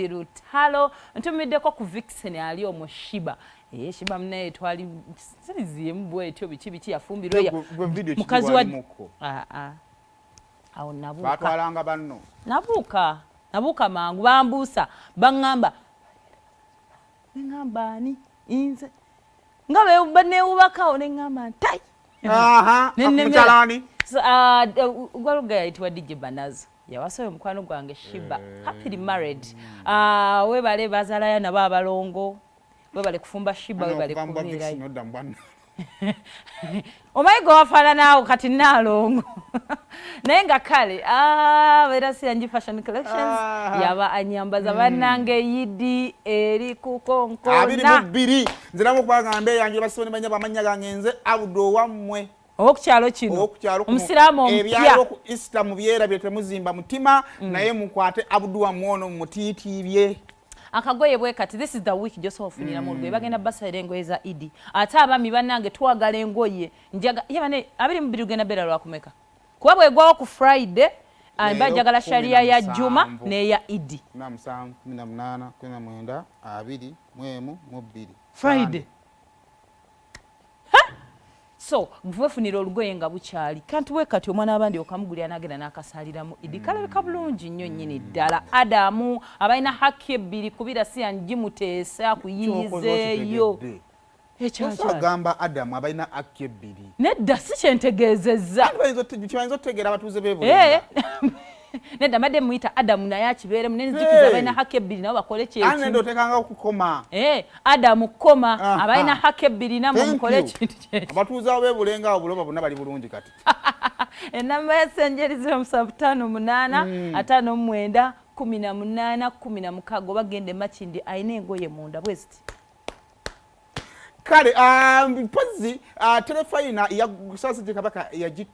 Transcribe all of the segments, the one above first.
Idi Lutalo, ntumiddeko ku Vixen ali omwo Shiba. Shiba munaye twali siriziemu bwetyo biki biki yafumbirwa ya Gwe video mukazi wa kiwalimuko. Ah ah. Awo nabuuka. Batwalanga banno. Nabuuka. Nabuuka mangu bambuusa baŋŋamba neŋŋamba ani nze nga baneewubakawo neŋŋamba ntai. Aha, mukyalani. Gwaluga yayitibwa DJ Banazo, yawasa oyo mukwano gwange Shiba, happily married. Webale bazalayo nabo abalongo, webale kufumba Shiba, webale kubeerayo. Nodda mu bwanna. Omanyi gwe wafaananaawo kati Naalongo, naye nga kale beera Siyangi Fashion Collections yaba anyambaza. Bannange, Yidi eri Abiri kukonkona. Mu bbiri nze namu okubanga mbeeyanjula basibo ne banyaba, amannya gange nze Abudu owammwe. Owokukyalo kino. Owokukyalo kuno. Omusiraamu omupya. Ebyalo ku Easter mubyerabire, temuzimba mutima, naye mukwate Abudu wammwe ono mutiitiibye. Akagoye bwe kati, this is the week gyosobola ofuniramu olugoye. Bagenda basalira engoye za Idi. Ate abaami bannange, twagala engoye njaga ye bane 22 lugenda beera lwakumeka, kuba bwegwawo ku Friday, mba Leero njagala kumi sharia na ya Juma musanvu. N'eya Idi. 17, 18, 19, 20 mu emu mu bbiri. Friday. So wefunira olugoye nga bukyali kanti we kati omwana wabandi okamugulira nagenda n'akasaliramu Idi, kalabika bulungi nnyo nnyini ddala. Adamu abalina haki ebbiri kubira siyangi muteesa akuyiyizeeyo. Ekyakyali Agamba Adamu abalina akki ebbiri. Nedda, si kyentegeezezza. Anti kibayinza okutegeera abatuuze Eh. b'ebulenga. Nedda, mbadde muyita Adamu naye akibeeremu nenzijukiza abalina haki ebbiri nabo bakole Anti nenda kyekimu. otekanga okukoma. Eh, Adamu koma. Abalina haki ebbiri namwe Thank mukole you. ekintu kyekyo. Abatuuze abo b'ebulenga awo buloba bonna bali bulungi kati. Enamba ya Senjeri 0758 59 18 16, oba genda emakindi alina engoye munda bwe ziti. Kale mpozi terefayina ya Ssaabasajja Kabaka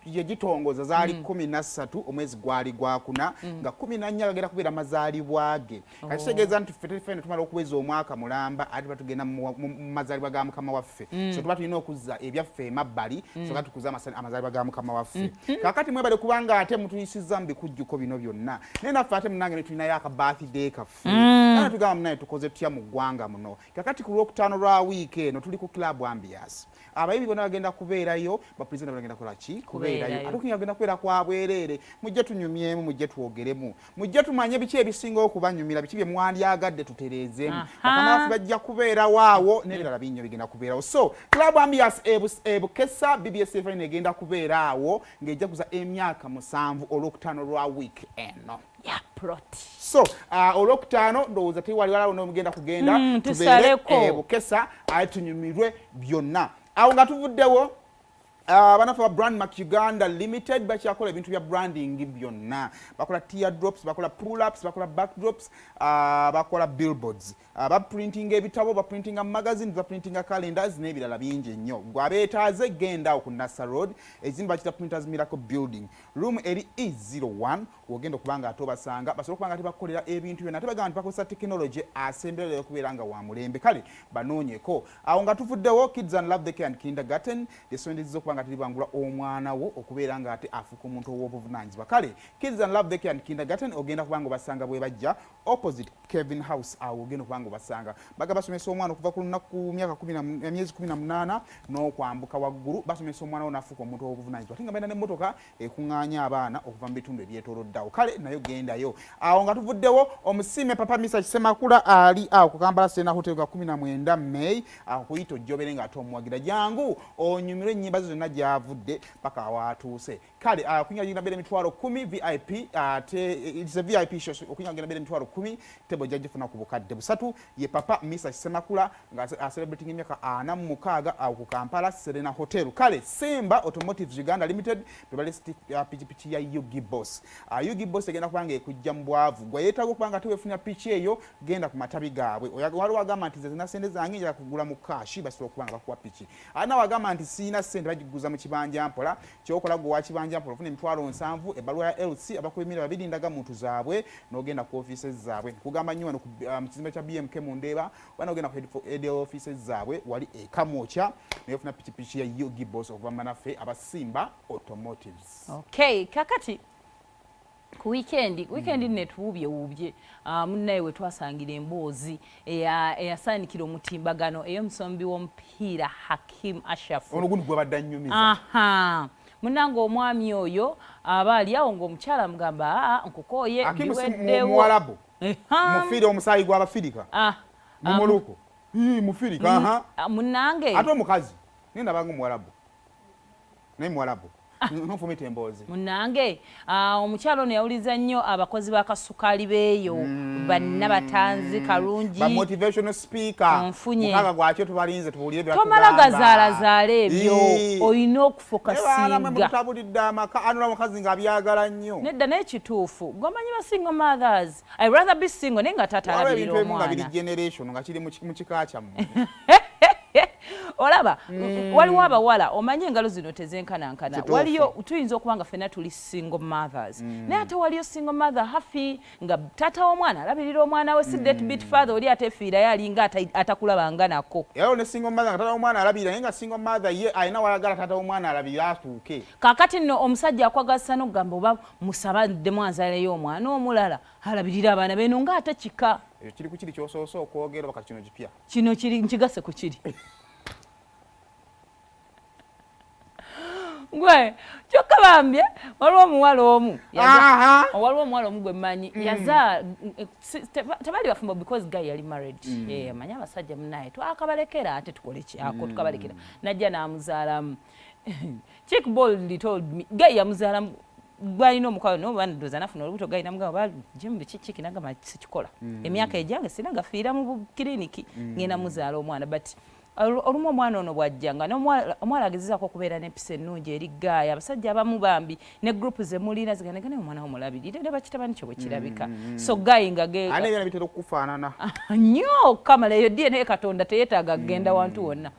yagitongoza zaali 13 omwezi gwali gwakuna, nga 14 gagenda kubeera mazaalibwa ge. Kati kitegeeza nti ffe terefayina tumala okuweza omwaka mulamba, ate tuba tugenda mu mazaalibwa ga mukama waffe. So tuba tulina okuzza ebyaffe emabbali, so ka tukuze amazaalibwa ga mukama waffe. Kakati mwebale kubanga ate mutuyisizza mu bikujjuko bino byonna, naye naffe ate munange ne tulinayo aka birthday kaffe. Ate tugamba munaye tukoze tutya mu ggwanga muno? Kakati ku Lwokutaano lwa wiiki eno tuli ku Club Ambias, abayimbi bonna bagenda kubeerayo, bapresenta bagenda kukola ki? Kubeerayo. Kubeerayo. Ate okunywa bagenda kubeera kwa bwereere. Mujje tunyumyemu, mujje twogeremu, mujje tumanye biki ebisinga okubanyumira, biki bye mwandyagadde tutereezeemu. Bakama baffe bajja kubeerawo awo n'ebirala bingi bigenda kubeerawo. So Club Ambias Ebukesa, BBS fine egenda kubeera awo ng'ejaguza emyaka 7 Olwokutaano lwa wiiki eno. Ya plot. So Olwokutaano ndowooza tewali walawo nomugenda kugenda tubeere Tusaleko. Bukesa aye tunyumirwe byonna. Awo nga tuvuddewo, banaffe ba Brandmark Uganda Limited bakyakola ebintu bya branding byonna. Bakola tear drops, bakola pull-ups, bakola backdrops, bakola billboards, baprintinga ebitabo, baprintinga magazines, baprintinga calendars n'ebirala bingi nnyo. Gwe abeetaaze, genda awo ku Nassa Road, ezimu bakita Printers Miracle Building, room eri E01, wogenda okuba nga ate obasanga, basobole okuba nga tebakukolera ebintu byonna. Ate bagamba nti bakozesa tekinologi asemberera okubeera nga wa mulembe. Kale banoonyeko. Awo nga tuvuddewo, Kids and Love Daycare and Kindergarten lyessomero okuba nga teribangula omwana wo okubeera nga ate afuuka omuntu ow'obuvunaanyizibwa. Kale Kids and Love Daycare and Kindergarten ogenda kuba nga obasanga bwe bajja opposite Kevin House. Awo ogenda okuba nga obasanga baga basomesa omwana okuva ku lunaku myaka emyezi 18 n'okwambuka waggulu. Basomesa omwana wo n'afuuka omuntu ow'obuvunaanyizibwa, ate nga balina n'emmotoka ekuŋŋaanya abaana okuva mu bitundu ebyetooloddeawo. Kale nayo gendayo. Awo nga tuvuddewo, omusiime Papa Misa Kisemakula ali awo ku Kampala Serena Hotel nga 19 May akuyita ojjobere nga ate omuwagira. Jangu onyumirwe ennyimba ze zonna gyavudde paka awaatuuse. Kale okunywa genda beera 100,000 VIP, ate it's a VIP show. Okunywa genda beera 100,000, table ojja gifuna ku 300,000. Ye Papa Misa Kisemakula nga celebrating emyaka 46 awo ku Kampala Serena Hotel. Kale Simba Automotives Uganda Limited bebalesi pikipiki ya Ugi Boss. Ugi Boss egenda kubanga ekujja mu bwavu. Gwe yeetaaga okuba nga teweefunira piki eyo, genda ku matabi gaabwe. Waliwo agamba nti nze zina sente zange, njagala kugula mu cash, basobola okuba nga bakuwa piki. Ate nawe agamba nti siina sente, bagiguza mu kibanja mpola. Kyokola gwe wa kibanja mpola, ofuna 70,000, ebbaluwa ya LC, abakulimira babiri, ndagamuntu zaabwe, n'ogenda ku offices zaabwe. Nkugamba nnyo wano mu kizimbe kya BMK mu Ndeeba, oba n'ogenda ku head offices zaabwe wali e Kamwokya, naye ofuna pikipiki ya Ugi Boss okuva mu banaffe abasimba Automotives. Okay, kakati Ku weekend nne tuwubye wubye, munnaye we twasangira emboozi eyasaanikira omutimbagano ey'omusombi w'omupiira Hakim Ashraf. Ono gundi gwe badde annyumiza. Aha, munange, omwami oyo aba ali awo ng'omukyala amugamba, "Aa, nkukooye." Hakimu si Ndiweddewo. Muwarabu mufiire omusaayi gw'Abafirika. Mumuluko mufirika, aha. Munange. Ate omukazi naye ndabanga omuwarabu, naye muwarabu nfumita emboozi. Munange, omukyalo ono yawuliza nnyo abakozi ba kasukaali beeyo banna batanzi kalungi. Ba motivational speaker. Nfunye. Mukaaga gwakyo tubalinze tubuulire bye Tomala batugamba. gazaalazaala ebyo. Olina Naye baana mwe okufokasinga. Mututabulidde amaka anula mukazi ng'abyagala nnyo. Nedda, naye kituufu, gomanyi ba single mothers. I rather be single naye nga taata Waliwo alabirira ebintu ebimu nga biri omwana. generation nga kiri mu kika kyammwe. Olaba waliwo abawala, omanyi engalo zino tezenkanankana. Kituufu. Waliyo tuyinza okuba nga ffenna tuli single mothers, naye ate waliyo single mother hafi nga taata w'omwana alabirira omwana we, si deadbeat father oli atefiirayo alinga atakulabanga nako. Era ne single mother nga taata w'omwana alabirira, naye nga single mother ye alina wayagala taata w'omwana alabirira atuuke. Kaakati nno omusajja akwagazisa n'okugamba oba musaba ddemu anzaaleyo omwana omulala alabirira abaana beeno ng'ate kika. Ekyo kiri ku kiri kyosoose okwogera oba kati kino kipya? Kino kiri nkigase ku kiri gwe kyokka bambye waliwo omuwala omu waliwo omuwala omu gwe mmanyi yaza tebali bafumbo because guy yali married. Manyi abasajja munaye twakabalekera ate tukole ki ako, tukabalekera. Najja n'amuzaalamu. Chick boldly told me guy yamuzaalamu gwalina omukwano noba ndowooza nafuna olubuto. Guy namugamba, "Jim, biki kiki?" Nagamba, "Sikikola, emyaka egyange sina gafiira mu kiriniki, ngenda muzaala omwana." But olumu omwana ono bw'ajja nga n'omuwala agezezaako okubeera n'empisa ennungi eri guy, abasajja abamu bambi ne group ze mulina ziganegane omwana wo mulabirire ne bakitabani kyo bwe kirabika. So guy nga ge Ate ebyana bitera okukufaanana. Nnyo kamala eyo DNA. Katonda teyeetaaga kugenda wantu wonna.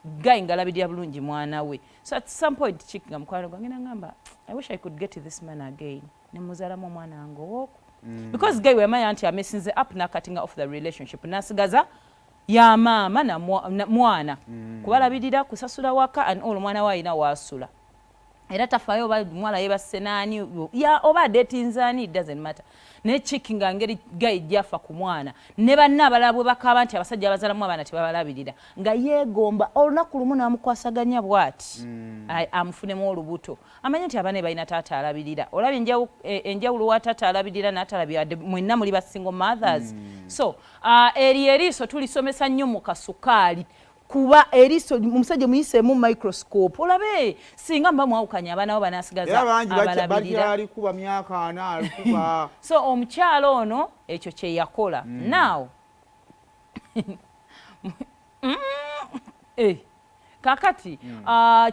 Guy ng'alabirira bulungi mwana we. So at some point chick nga mukwano gwange nagamba, "I wish I could get this man again nemuzaalamu omwana wange owooku," because guy wemanya nti amesinze up nakatinga off the relationship, nasigaza ya maama na mwana kubalabirira, kusasula waka and all. Omwana we alina waasula era tafaayo oba muwala yebasse naani oba adetinzaani, it doesn't matter. Naye chiki nga ngeri guy gyafa ku mwana ne banna abalala bwe bakaaba nti abasajja abazalamu abaana tebabalabirira, nga yeegomba olunaku lumu n'amukwasaganya bw'ati amufunemu olubuto, amanye nti abaana balina taata alabirira. Olabye enjawulo wa taata alabirira n'atalabirira, wadde mwenna muli ba single mothers. So eri eriiso tulisomesa nnyo mu kasukaali, kuba eriiso omusajja muyiseemu microscope olabe singa muba mwawukanya abaana bo banasigaza Era bangi abalabirira. Bakyalikuba myaka 40 alikuba. So omukyalo ono ekyo kye yakola. Now kakati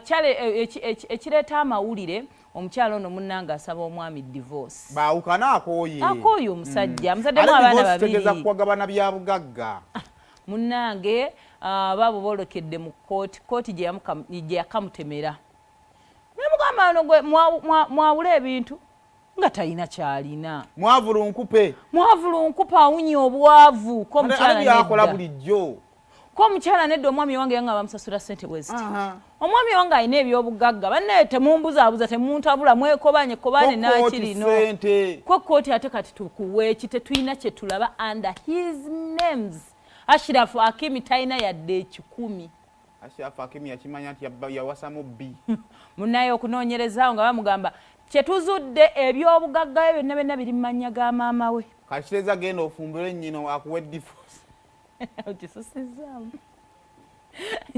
kyale ekireeta amawulire, omukyalo ono munnange asaba omwami divorce. Baawukana, akooye. Akooye omusajja, amuzaddemu Ate abaana divorce kitegeeza babiri. Kwagabana bya bugagga. Munnange, baabo bolekedde mu kooti, kooti gye yakamutemera nemugamba ono gwe mwawule ebintu nga talina kyalina. Mwavu lunkupe. Mwavu lunkupe, awunya obwavu ko omukyala Ate byakola nedda. bulijjo. Ko omukyala nedda, omwami wange yanga bamusasula ssente bwe ziti. Omwami wange alina ebyobugagga. Bannaye temumbuzaabuza, temuntabula, mwekobanye kobane. Ko kooti Nakirino ssente. Ko kooti ate kati tukuwa eki? Tetulina kye tulaba under his names. Ashraf Hakimi talina yadde 100. Ashraf Hakimi yakimanya nti yawasamu bbi. Munaye okunoonyerezaawo nga bamugamba kyetuzudde ebyobugagga bye byonna byonna biri mu mannya ga maama we. Kakiteeza genda ofumbire nnyina akuwe divorce. Okisusizaamu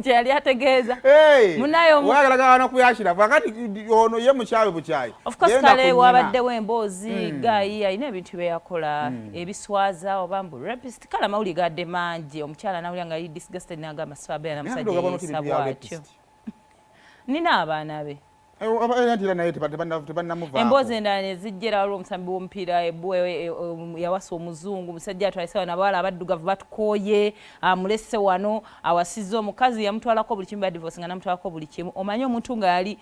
kyeyali ategeeza. Hey! Munaye Oyagala gana ku Ashraf, akati ono ye mukyayi bukyayi. Of course. Genda Kale ku nnyina. wabaddewo emboozi, guy alina ebintu bye yakola ebiswaza oba mbu rapist. Kale amawulire gadde mangi, omukyala nawulira nga yali disgusted n'agamba sibabeera na Naye musajja ogamba nti yeeyisa ebintu bya bw'atyo. rapist. Nina abaana be. Era nti era naye tebannamuvaako. Emboozi endala ne zijjera, waliwo omusambi w'omupiira ebwe yawasa omuzungu, omusajja atwalise wano abawala abaddugavu batukooye, amulese wano awasizza omukazi yamutwalako buli kimu, badivorce nga namutwalako buli kimu. Omanyi omuntu nga yali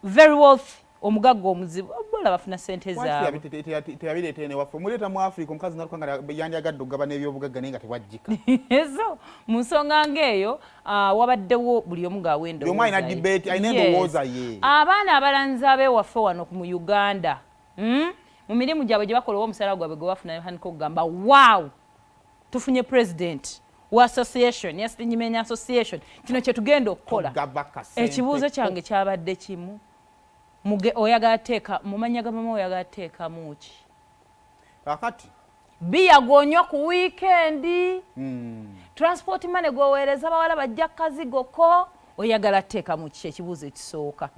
very wealthy, omugagga omuzibu, bola bafuna sente zaabwe. Teyabireeta eno ewaffe, muleeta mu Africa omukazi natuka nga yandyagadde okugabana ebyobugagga naye nga tewajjika. So mu nsonga ng'eyo, wabaddewo buli omu ng'awa Buli omu alina endowooza ye. debate, alina Yes. endowooza ye. Abaana abalanzi ab'ewaffe wano mu Uganda, Mu mirimu gyabwe gye bakola oba omusaala gwabwe gwe bafuna, batandika okugamba, "Wow, tufunye president wa association ya Stingy Men Association. Kino kye tugenda okukola." Tugaba kasente. Ekibuuzo kyange kyabadde kimu. Muge oyagala teeka mu mannya ga mama, oyagala teekamu ki? Kakati Biya gwonywa ku wiikendi, transport money gweweereza bawala bajja kazigoko, oyagala teekamu ki? Ekibuuzo ekisooka.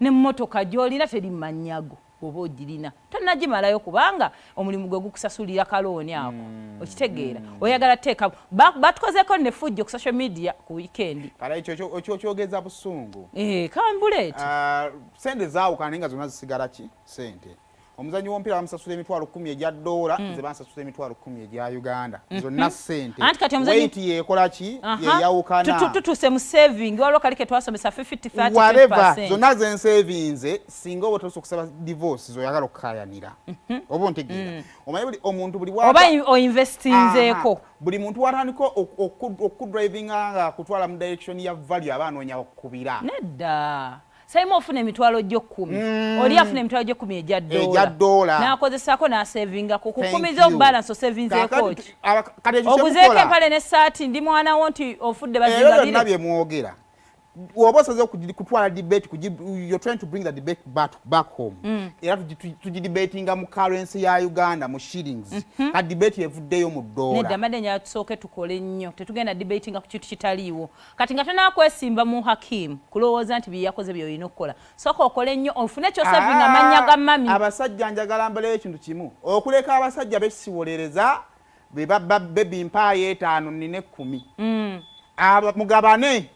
Nemmotoka gy'olina teri mannyago, oba ogirina tonnagimalayo kubanga omulimu gwe gukusasulira kalooni ako. Okitegeera? Oyagala teeka batukozeeko nefujjo ku social media ku wiikendi. Kale ekyo kyogeza busungu. Eh, kambuleeti. Ah, sente zaawukana, naye nga zonna zisigala ki? Sente. Omuzanyi w'omupiira bamusasula 100,000 egya dola, nze bansasula 100,000 egya Uganda, zonna sente. Anti kati Weight yeekola ki? Yeyawukana. Tutuuse mu saving, waliwo kali ke twasomesa 50 30. Whatever, 10%. zonna zensevinze. Singa oba tosobola okusaba divorce, zoyagala okukayanira, oba ontegeera, omanyi buli omuntu buli oba oinvestinzeeko. Aha. Buli muntu watandika okudrivinga nga akutwala mu direction ya value, aba anoonya okukubira. Nedda, saimu ofuna emitwalo gyo 10, oli afuna emitwalo gyo 10 egya Egya dola. N'akozesako n'asevingako ku Thank kumi you. zo balance osevinzeeko Kaakati ki? kati ekyo Oguzeeko kyemukola, empale n'essaati, ndi mwana wo nti ofudde ebyo byonna bazingabire. bye mwogera, oba osaze kutwala debate, you're trying to bring the debate back home. Era tugidebatinga mu currency ya Uganda, mu shillings. Ka debate evuddeyo mu Nedda, dola. mbadde njala tusooke tukole nnyo. Tetugenda debatinga ku kintu kitaliiwo. Kati nga tonaakwesimba mu Hakimu kulowooza nti bye yakoze byolina okukola, sooka okole nnyo ofune kyosavinga amannya ga mami. Abasajja, njagala mbaleyo ekintu kimu. Okuleka abasajja besiwolereza be babba baby, mpaayo 5, nina 10. Mugabane.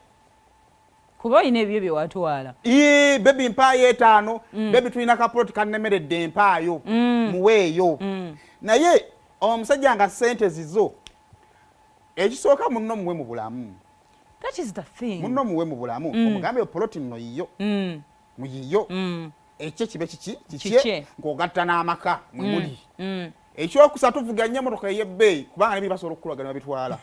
Kuba olina ebyo bye watwala. Ii, baby mpaayo 5, baby tulina kapuloti kannemeredde, empaayo, muweeyo. Naye omusajja nga sente zizo, ekisooka munno muwe mu bulamu. That is the thing. Munno muwe mu bulamu, omugambe poloti nno yiyo, muyiyo, ekyo kibe kiki? Kikye. Kikye, ng'ogatta n'amaka mwe muli. Ekyokusatu, vuga nnyo emotoka ey'ebbeeyi, kubanga nebiri basobola okukulagana babitwala.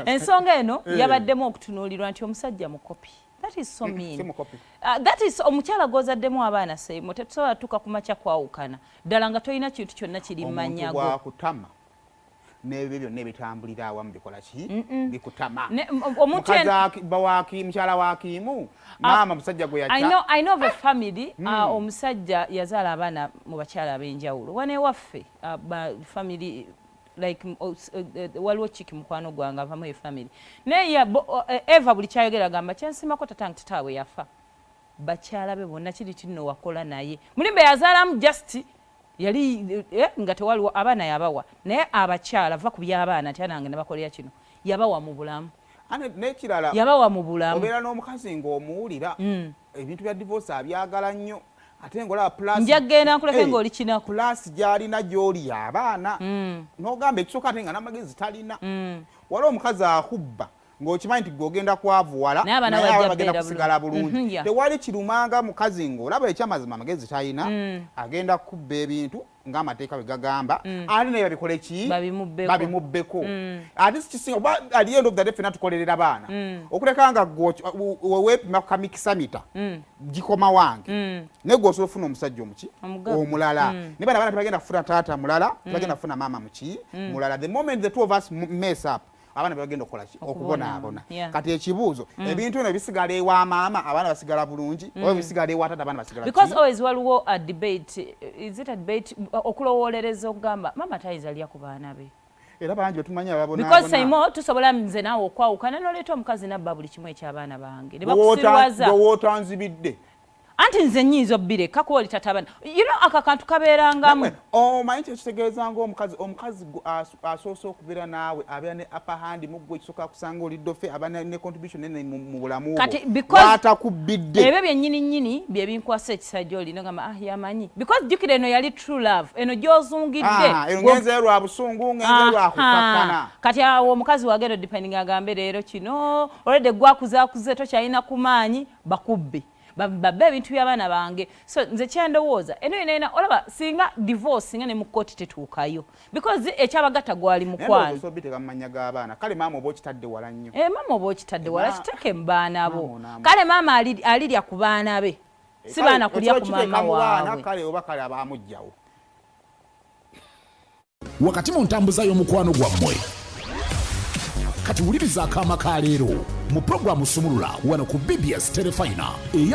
Ensonga eno Eh. yabaddemu okutunuulirwa nti omusajja mukopi. That is so mean. Si mukopi. That is omukyala gw'ozaddemu abaana. Seimo, tetusobola tuuka ku makya kwawukana ddala nga tolina kintu kyonna kiri Omuntu mmanyago. bwakutama n'ebyo byonna ebitambulira awamu bikola ki? Bikutama. Omuntu Mukazi mukyala wa Kiimu, maama musajja gwe I yatta. know of a family, omusajja yazaala abaana mu bakyala ab'enjawulo. Wano ewaffe, family like waliwo kiki mukwano gwange avamu e family, naye Eva buli kyayogera agamba kyensimako tatange, tataabwe yafa, bakyala be bonna kiri tinno wakola naye mulimbe yazaalamu just yali nga tewaliwo abaana yabawa, naye abakyala va ku by'abaana nti anange nebakolera kino, yabawa mu bulamu. Ane n'ekirala, Yabawa mu bulamu. obeera n'omukazi ng'omuwulira ebintu bya divorce abyagala nnyo, ate ng'olaba plus Nja kgenda nkuleke Eh, ng'oli kinaku. plus gy'alina gy'oli abaana, n'ogamba ekisooka ate nga n'amagezi talina. Waliwo omukazi akubba ng'okimanyi nti gwe ogenda kwavuwala, Naye abaana naye bajja abaana bagenda beera kusigala bulungi. bulungi. Tewali kirumanga mukazi ng'olaba ekyamazima amagezi talina, agenda kubba ebintu ng'amateeka bwe gagamba, ate naye babikole ki? Babimubbeko. Babimubbeko. Ate sikisinga oba at the end of the day ffenna tukolerera baana. Okuleka nga gwe weepima ku kamikisamita gikoma wange, naye gwe osobola ofuna omusajja omuki? Omugagga. Omulala. Naye bano abaana tebagenda kufuna taata mulala, tebagenda kufuna maama muki mulala. The moment the two of us mess up, abaana bebagenda okukola ki? Okubonaabona. Kati ekibuuzo, ebintu bino bisigala ewa maama abaana basigala bulungi, oba bisigala ewa taata abaana basigala Because ki? always waliwo a debate, is it a debate, okulowoolereza okugamba mama tayinza lya ku baana be. Era bangi betumanyi Because ababonaabona. Saimo, tusobola nze naawe okwawukana noleeta omukazi nabba buli kimu eky'abaana bange ne bakusirwaza. Wootanzibidde. Anti nze nnyinza obbireka kuba oli tata abaana, aka kantu kabeerangamu. Namwe, omanyi kyekitegeeza ngaomukazi, omukazi asoose okubeera naawe abeera ne upper hand mu ggwe. Ekisooka kusanga oli dofe, aba ne contribution nene mu bulamu bwo. Kati because Waatakubbidde. Ebyo byennyini nnyini bye binkwasa ekisajja oli nogamba, ah, yamanyi, because jjukira eno yali true love eno gy'ozungidde. Ah, eno ngenzeyo lwa busungu, ngenzeyo lwa kukakkana. Kati awo omukazi wagenda odepending agambe leero kino olwedde gwakuzaakuze tokyalina ku maanyi, bakubbe babbe ebintu by'abaana bange. So nze kyendowooza eno yena yena olaba singa divorce, singa ne mu kkooti tetuukayo, because ekyabagatta gwali mukwano. Obiteeka mu mannya g'abaana. Kale maama oba okitadde wala nnyo. Eh, maama oba okitadde wala, Ma- kiteeke mu baana bo. Maama onaamu. Kale maama alirya ku baana be. Si baana kulya ku Ekiro maama kiteeka mu baana, waabwe. Kale oba kale abamugjawo. Wakati mu ntambuza y'omukwano gwammwe, kati wuliriza akaama ka leero mu pulogulaamu Sumulula wano ku BBS Terefayina eya